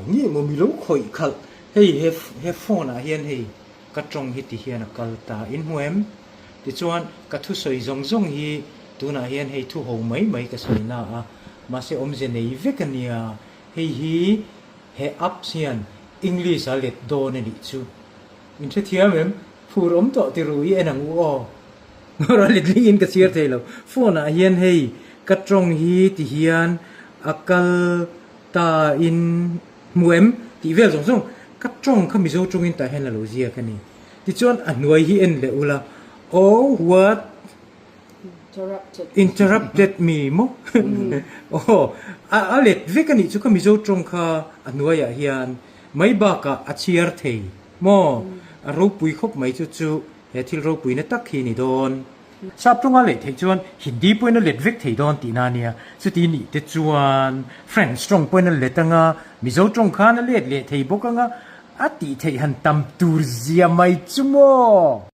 Nge maw mi lo khawih khalh hei he he phone ah hian hei ka tawng hi ti hian a kal ta in hmu em? Tichuan ka thusawi zawng zawng hi tunah hian hei thu ho mai mai ka sawi na a mahse awmze nei vek a nia hei hi he apps hian English a let dawn a nih chu. Min hrethiam em? Phur awm tawh ti ru i en ang u aw. Ngawrh a letling in ka chhiar thei lo. Phone ah hian hei ka tawng hi ti hian a kal ta in hmu em tih vel zawng zawng ka tawng kha Mizo tawngin tah hian a lo ziak a ni. Tichuan a hnuai hi en leh ula Oh what interrupted me maw? Aw a let vek a nih chu ka Mizo tawng kha a hnuaiah hian mai bakah a chhiar thei maw? A ropui khawp mai chu chu He thil ropuina tak hi ni dawn. Sap tawnga leh theih chuan Hindi pawhin a let vek thei dawn tihna a nia. Chuti nih te chuan French tawng pawhin a let anga, Mizo tawng khan a let leh thei bawk anga, a tih theih han tam tur zia mai chu maw?